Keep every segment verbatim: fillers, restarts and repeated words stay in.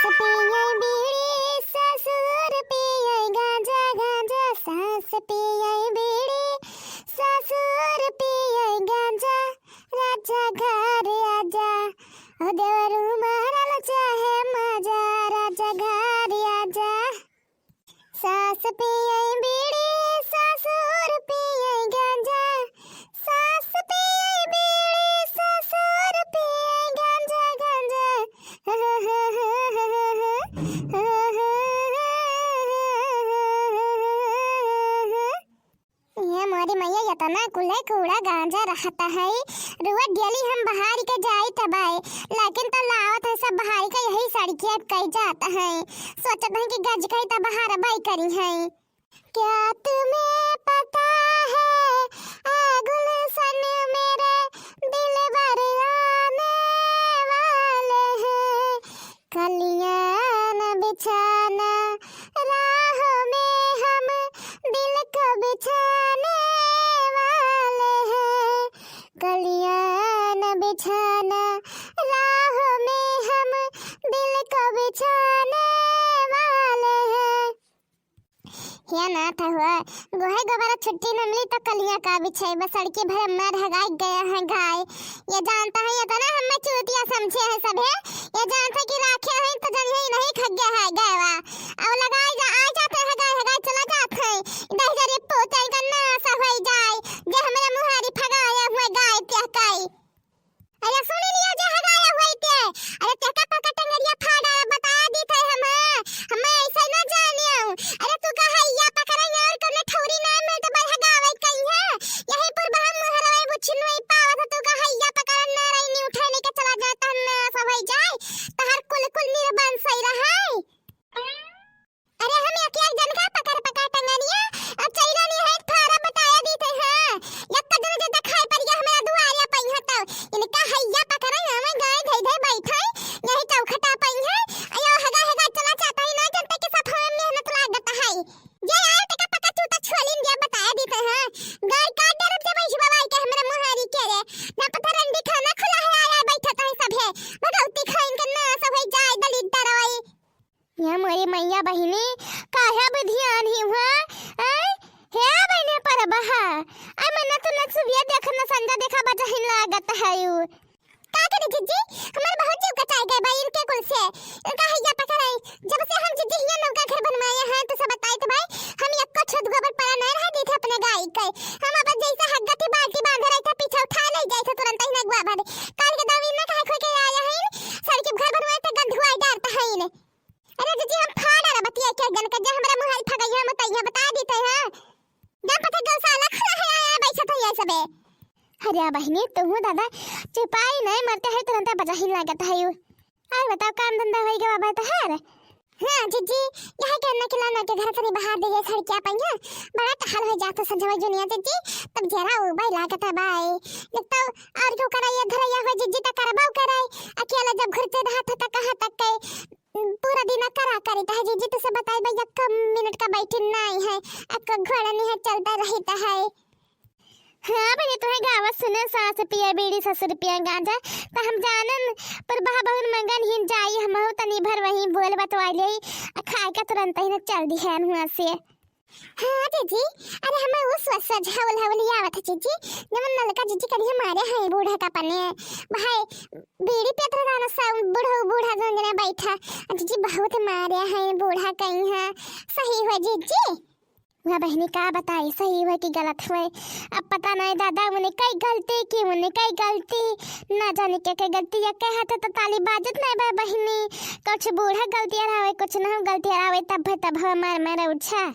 पियै बीड़ी, ससुर पियै गांजा, गांजा। सास पियै बीड़ी, ससुर पियै गांजा। राजा घर आजा, ओ देवरू मारल चाहे मजा। राजा घर आजा। सास पियै बीड़ी, ससुर पियै गांजा। सास पियै बीड़ी, ससुर पियै गांजा, गांजा। ये मोरी मैया, एतना कुले कूड़ा गांजा रहत है, रुआ डेली हम बहारि के जाइत बाए, लेकिन त लावत है सब बहारि के यही सड़किया कई जात है। सोचत है कि गज कही त बहारबे करी है। क्या तुम्हें पता है, आ गुलशन मेरे दिलबर आने वाले हैं। कलियां न बिछाना राहों में, हम दिल को बिछाने वाले हैं। कलियां न बिछाना राहों में, हम दिल को बिछाने वाले हैं। हे नाथ हुआ, गोहे गोबर छुट्टी न मिली तो कलिया का बिछाई, बस सड़की भर मर हगाई गया है गाय। ये जानता है, एतना हमें चूतिया समझे है सभे। ये जानता कि राखे है तो जन ही नहीं खग्गे है गयवा। अब लगाई जा, आ जाते हैं गाय, हगाई चला जात है। दहिजरी पूते का नाश होई जाए, जे हमरे मुहारी फगाए हुए गाय तेहकाई। अरे सुन लिया जे हगाया हुई ते। अरे तेका पका टंगरिया फाड़ा, बता दी थे हम। हम ऐसे ना जानियो। अरे तू का हैया पकड़े और कने ठौरी ना में तो भाई हगावे कहीं है। यही पर बहन मुहरवे बुझिन वही पावत, तू का हैया पकड़ ना रही, नहीं उठे लेके चला जाता ना सब है जाए। तहर कुल कुल निर्बंस ही रहे। अरे हम एक एक जन का पकड़ पकड़ टंगनिया, अब चैला नहीं है, फारा बताया दी थे, हाँ। एक जन जे दिखाई पड़ गया हमारा दुआरे पई है तो, इनका हैया पकड़े, हमें गाय धई धई बैठे, यही चौखटा पई है, अयो हगा हगा चला चाहता है, ना जनता के साथ हमें मेहनत लागत है। जे आए ते का पका चूता छोलिन दिया बताया दी थे, हाँ। गाय का डरब जब इस बवाई के हमरा मुहारी के रे, ना पता रंडी खाना खुला है, आया बैठा तो है सब है, भगवती खाइन के ना सब है, जाए दलित डरवाई। या मोरी मैया बहिनी, काहे बुधियान ही हुआ? ऐ, हे बहिनी परबहा, ऐ मन्ना तू न सुबिया देख न संजा देखा बजहिन लागत है यू। का करे जिज्जी, हमार बहुत जीव कटाए गए बा इनके कुल से। इनका हैया पकड़ाई, जब से हम जिज्जी हिया नौका घर बनवाए हैं तो सब बताए तो भाई, हम एक कछुत गोबर पड़ा नहीं रह दी थे अपने गाय के। हम अपन जैसे हगती बाल्टी बांधे रहे थे पीछे उठा ले जाए थे तुरंत ही नगवा भर। काल के दावी न कहे खोई के आया है, सर के घर बनवाए थे गंधुआ डालता है इन्हें। अरे जीजी, हम फाड़ रहा बतिया के जन के, जे हमरा मुहाई फगैया मतैया बता देते हैं। जा पता गौशाला खुला है, आया बैठत है ये सबे। अरे बहिनी, तुहू दादा चुपाई नहीं मरते है, तुरंत बजाही लागत है यू। और बताओ, काम धंधा होई गवा बा तोहार? हाँ जीजी, यह के अन्ना के लाना के घर से बाहर दे गए सड़किया पहिया, बड़ा टहल हो जाता संझवा जुनिया जीजी, तब जरा उबाई लागत है बाई। एक तो और क्यों कराई इधर या हो जीजी, त करबाओ कराई, अकेला जब घुरते रहत है त कहाँ तक के पूरा दिन करा करी त है जीजी, तुसे बताई बा, एक मिनट का बैठी नहीं है, एक घोड़ा नहीं है, चलता रही त है। हाँ बहिनी, तुम्हें गावत सुने, सास पिए बीड़ी ससुर पिए गांजा, त हम जानन, पर बहा बहुत मंगन हिन जाई, हम हो तनी भर वही बोल बतवा ले, आ खाए का तुरंत ही न चल दी है हुआ से। हाँ जीजी, अरे हमें वो स्व-, स्वझावल हवल आवत है जीजी, जवन नलका जीजी करी हमारे हैं बूढ़ा का पने, भाई बीड़ी पेत रहना सा बूढ़ा, बूढ़ा जंगने बैठा, जीजी बहुत मारे हैं बूढ़ा कहीं है, सही हुआ जीजी। वह बहिनी का बताई, सही हुआ कि गलत हुआ। अब पता नहीं दादा, उन्हें कई गलती की, उन्हें कई गलती, ना जाने क्या क्या गलती या कहे थे तो ताली बाजत नहीं बा बहिनी। कुछ बूढ़ा गलती रहा हुआ, कुछ ना गलती रहा हुआ, तब है, तब है, मार मार उछा।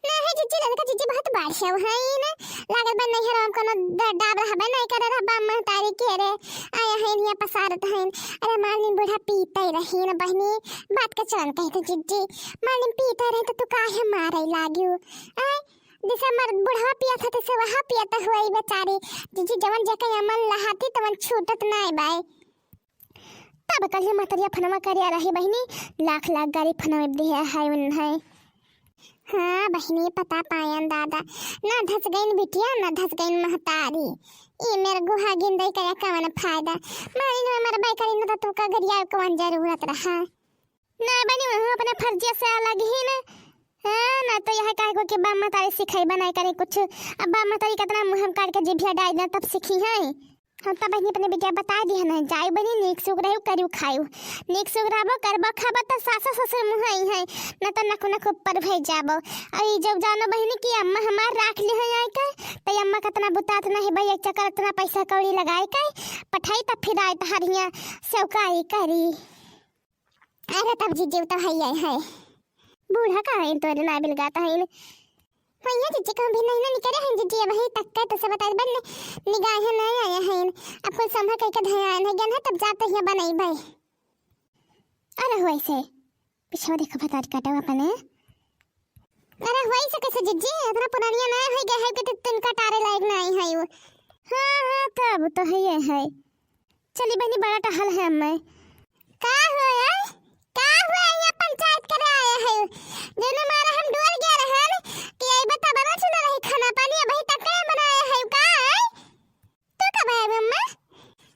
नहीं जीजी, ललका जीजी बहुत बढ़िया है ना, लागत बा नहीं हराम कोनो ड-, डाब रहबे नहीं करे रहबा महतारी के रे, आया है यहाँ पसारत है। अरे मालिन बूढ़ा पीते रही ना बहिनी, बात का चलन कहे थे जीजी, मालिन पीते रहे तो तू काहे मारे लागियो? आय, जैसे मर्द बुढ़वा पिया था, तैसे वह पिया था हुआ ही बेचारी। जीजी, जवन जेके अमल लहाती, तवन छूटत नाय बाय। तब कल महतरिया फनवा करिया रही बहिनी, लाख लाख गारी फनवा दिया है उन्हें। हाँ बहिनी, पता पायन दादा, ना धस गईन बिटिया, ना धस गईन महतारी। ई मेर गुहा गिंदई का कवन फायदा? मारी न मरबे करी, न तो तू का गरिया कवन जरूरत रहा। ना बनी, वहाँ अपना फर्जिया से अलग ही ना। हाँ, ना तो यह काहे को कि बाप मतारी सिखाई बनाए करे कुछ। अब बाप मतारी कितना मुँह हम काट के जिभिया डाल दें, तब सीखी है। हम तो बहिनी अपने बिटिया बता दी है ना, जाई बहिनी, नीक सुख रहू, करू खायू। नीक सुख रहबो, करबो, खाबो तो सासो ससुर मुँह आई है, ना तो नखु नखु ऊपर भई जाबो। और ई जब जानो बहिनी कि अम्मा हमार राख ली है आई के, तो अम्मा कितना बुतात नहीं भाई, एक चक्कर इतना पैसा कौड़ी लगाए के पठाई, तब फिर आए तो हरिया सेवकाई करी। अरे तब जीजी तो है, है। बूढ़ा का है तोरे ना बिलगाता है। भैया जीजी कहूँ भी नहीं ना निकले हैं जीजी, वही तक के तो सब बता बन निगाह है नहीं आया है। अब कुल संभा कह के धया है ना ज्ञान है, तब जाते ही बनाई भाई। अरे हुआ से पिछवा देखो भतार काटो अपने। अरे हुआ से कैसे जीजी, इतना पुरानिया नहीं हो गया है कि तु-, तिनका टारे लायक नहीं है वो। हाँ, हाँ, तब तो है ये है। चली बहिनी, बड़ा टहल है अम्मा। का हुआ है? का हुआ है? ये पंचायत करे आए है। जने मारे हम डोल गया रहन कि आई बता बना चुना रही खाना पानी, अबही तक ना बनाए है का है? तू कब आए अम्मा?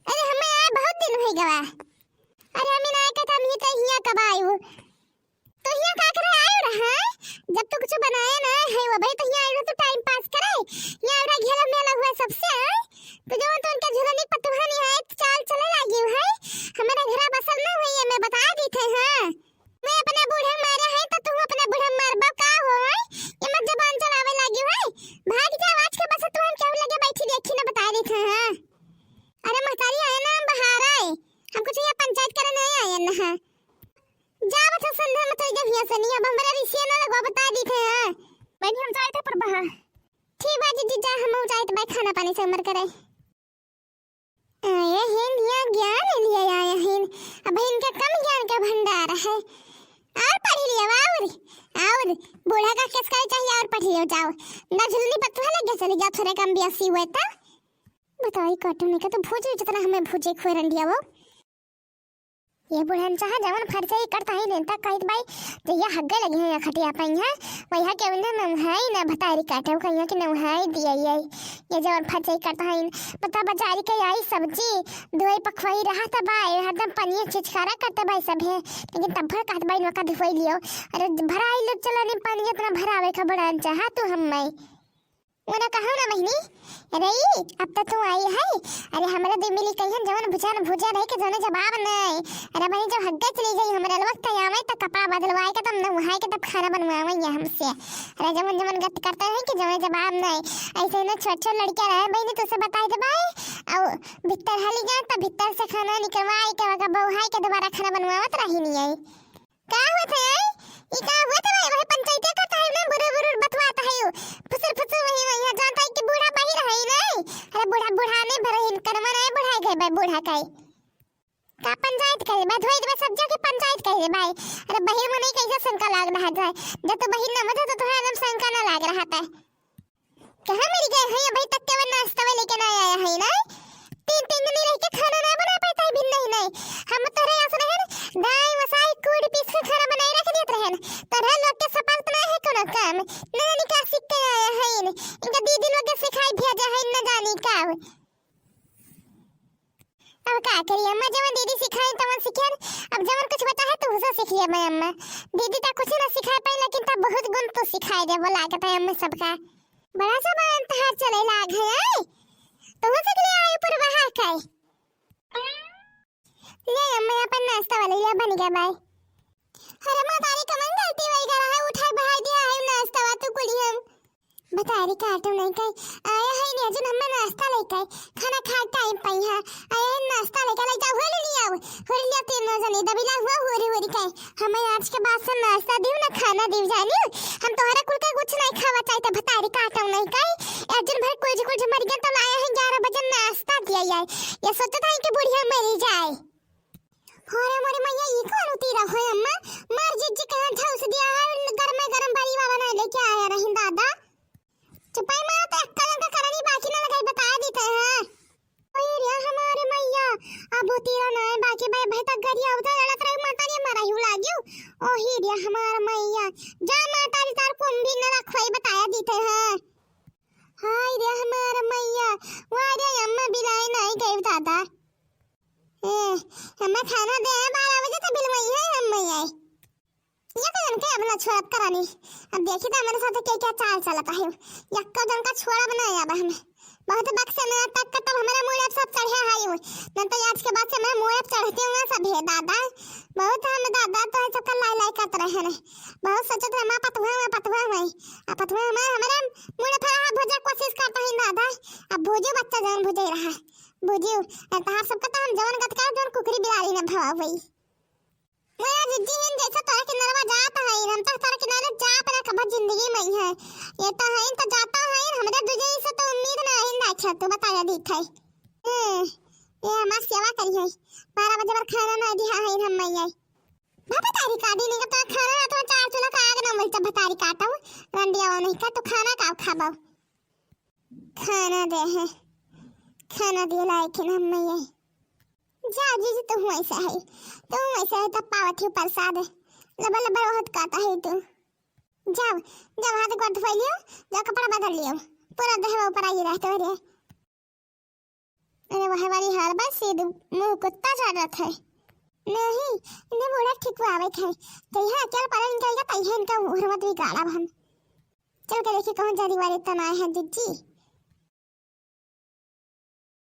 अरे हमें आए बहुत दिन हो गवा। अरे हमें ना आए कहता हम ये तो हिया कब आए हो? तो हियाँ का करे आयो रहा? जब तू कुछ बनाए ना है, वो भाई तो हियाँ आयो तो टाइम पास करे। हियाँ आयो रहा, घेला मेला हुआ सबसे, हैं? तो जवन तो उनके झुलनी पतुहानी है, तो चाल चले लागी है। हमारे घरा बसल ना हुई है, मैं बता दी थे, हाँ। मैं अपने बूढ़े मारे है, तो तू अपने बूढ़े मारबा का हो, हैं? ये मत जबान चलावे लागी है। भाग जा, आज के बस तू हम केहू लगे बैठी देखी ना, बता दी थे, हाँ। अरे महतारी आए ना, हम बाहर आए। हम कुछ यहाँ पंचायत करे नहीं आए ना, हाँ। जा बच्चा संध्या मत जा हियाँ से, नहीं अब हमरा रिसिया ना लगवा, बता दी थे, हाँ। बहनी हम जाए थे पर बहा। ठीक बा जीजी, जा हम जाए थे भाई, खाना पानी से उमर करे। आए हैं यहाँ ज्ञान लिए आए हैं, अब इनका कम ज्ञान का भंडार है। और पढ़ लियो और, और बूढ़ा का केस करे चाहिए और पढ़ लियो जाओ। ना झुलनी पत्थर लग गया, चले जाओ थोड़े कम बियासी हुए तो। बताई काटने का तो भूजे जितना हमें भूजे खोए रंडिया वो। ये बुढ़न चाहा जवन फरसई करता ही नेता कहित बाई, जइया हग्गे लगी है या खटिया पइहा, वइहा के उन्हें नौहाई ना भतारी काटे, कहिया के नौहाई दिया ये, ये जवन फरसई करता है। पता बजारी के आई सब्जी, धोई पखवाई रहा था बाई, हरदम पनिया चिचकारा करते बाई सब है, लेकिन तब भर कहत बाई नका धोई लियो। अरे भराई लो चला नहीं पानी इतना भरावे का बुढ़न चाहा तू हम मैं। उन्हें कहूँ ना बहिनी, अरे ई, अब तो तू आई है। अरे हमरा दे मिली कहियन जवन भुजा न भुजा रहे के जौने जवाब नहीं। अरे बहिनी जब हग्गे चली जाई हमरा वक्त आवे तो कपड़ा बदलवाए के तब नहाए के तब खाना बनवावे ये हमसे। अरे जवन जवन गत करते हैं कि जौने जवाब नहीं। ऐसे ना छोट छोट लड़कियां रहे बहिनी तुझसे बताई दे भाई। और भीतर हली जाए तो भीतर से खाना निकलवाए के वगैरह बहुआए के दोबारा खाना बनवावत रही नहीं आई। का होत है? ई का होत है भाई? वही पंचायती का टाइम में बुरुर बुरुर बतवात है यू। फुसुर फुसुर वही वही है, जानता है कि बूढ़ा बहिर है ही नहीं। अरे बूढ़ा बूढ़ा नहीं भरे हिन कनमा नहीं बुढ़ा गए भाई बूढ़ा का ही। का पंचायत करे भाई? धोई दे सब्जियों की पंचायत करे भाई। अरे बहिर मने कैसे शंका लाग रहा है? जब तो बहिर ना मजा तो तुम्हारा एकदम शंका ना लाग रहा था। कहाँ मर गए हैं? अभी तक केवल नाश्ता में लेके ना आया है ना। तीन तीन दिन रह के खाना ना बना पाता है, भी नहीं नहीं। हम तोरे आस रहे दाई मसाई कूड़ पीस के खाना बनाए रख देत रहे। तोरे लोग के सपाट ना है कोनो काम। ना जानी का सीख के आया है इन। इनका दीदी लोग के सिखाई भेजा है, ना जानी का। अब का करी अम्मा, जवन दीदी सिखाई तवन सीखियन। अब जवन कुछ बता है तू उसे सीख लिया मैं अम्मा। दीदी ता कुछ ना सिखा पाई, लेकिन ता बहुत गुण तू सिखाए दे, बोला के ता अम्मा सबका। बड़ा सामान तहार चले लाग है, आए? तू से के लिए आए ऊपर वहाँ का है। ले अम्मा, अपन नाश्ता वाले ले बन गया भाई। अरे माँ तारी कमन गलती वही करा है, उठाई बढ़ाई दिया है नाश्ता वा तू कुली हम। बतारी काटो नहीं कई, आया है नहीं अजन हम्मा नाश्ता लेके, खाना खा टाइम पाई है। आया है नाश्ता लेके, ले जाओ, होली ले आओ, होली ले आओ तीनों जने, दबिला हुआ होरी होरी कई। हमें आज के बाद से नाश्ता दियो ना खाना दियो जानियो। हम तोहरा कुल के कुछ नहीं खावा चाहते, भतारी काटो नहीं कई। एक दिन भर कुछ कुछ मर गया तो लाया है ग्यारह बजे नाश्ता दिया यार। ये सोचता है कि बुढ़िया मरी जाए। अरे मोरी मैया, ई कौन उतीरा है अम्मा? मार जिज्जी के हाथ झौस दिया है, गरमे गरम बरी वाला नहीं लेके आया रही दादा। चुपाई मारा तो एक कलम का करनी बाकी ना लगाई, बता देते हैं। ओए रे हमारे मैया, अब उतीरा ना है, बाकी भाई, भाई तक गरिया उधर लड़त रही, माता ने मारा यू लाग्यू। ओही रे हमार मैया, जा माता रे तार कुंभी न रखवाई, बताया देते हैं। हाय रे हमार मैया, वाह रे अम्मा बिलाई नहीं गई दादा। ए, अम्मा खाना दे है, बारह बजे तो बिलवाई है अम्मा ये। ये तो इनके अब ना छोड़ब करानी। अब देखी तो हमारे साथ क्या क्या चाल चलत है। यक्को जन का छोड़ब ना अब हम। बहुत बक्से में तक तब हमारे मूड़े सब चढ़े है। न तो आज के बाद से हमारे मूड़े चढ़ते हुए सब है दादा। बहुत हम दादा तो है सबका लाई लाई करत रहे हैं। बहुत सोचत रहे माँ पतुआ हुआ, पतुआ हुआ। आ पतुआ हमारे, हमारे मूड़े फरा है, भुजे कोशिश करता है दादा। अब भुजू बच्चा जौन भुजे रहा। भुजू, तहार सबका तो हम जवन गत कर जौन कुकरी बिलारी न भवा हुई। मोया जिज्जी हिन जैसे तोरा किनारवा जात है, हम तो तोरा किनारे जाब ना कब जिंदगी में है। ये तो है तो जाता है, हमरे दूजे से तो उम्मीद ना है ना। अच्छा तू बताया दी थे। हम्म, ये हमार सेवा करी है। बारह बजे बर खाना ना दिया है हम मैया। बाबा तारी काटी नहीं का तो खाना ना तो चार चूल्हा का आग ना मिलता बतारी काटो। रंडिया वो नहीं का तो खाना का खाबो। खाना दे है, खाना दे लायक है ना मैया। जा जीजी, तू ऐसा है, तू ऐसा है तब पावत ही प्रसाद। लबर लबर बहुत कहता है तू। जाओ, जाओ हाथ गोड़ धोई लियो, जाओ कपड़ा बदल लियो, पूरा देहवा ऊपर आई रहते हो रे। अरे वह वाली हर बार से दु-, मुंह कुत्ता झाड़ रहा है। नहीं, इन्हें बूढ़ा ठीक हुआ आवे थे। तो यहाँ अकेल पड़े इनका, इनका, तैहे इनका उर्मत भी गाड़ा हम। चल के देखी कौन जरी वाले तनाए हैं जिज्जी।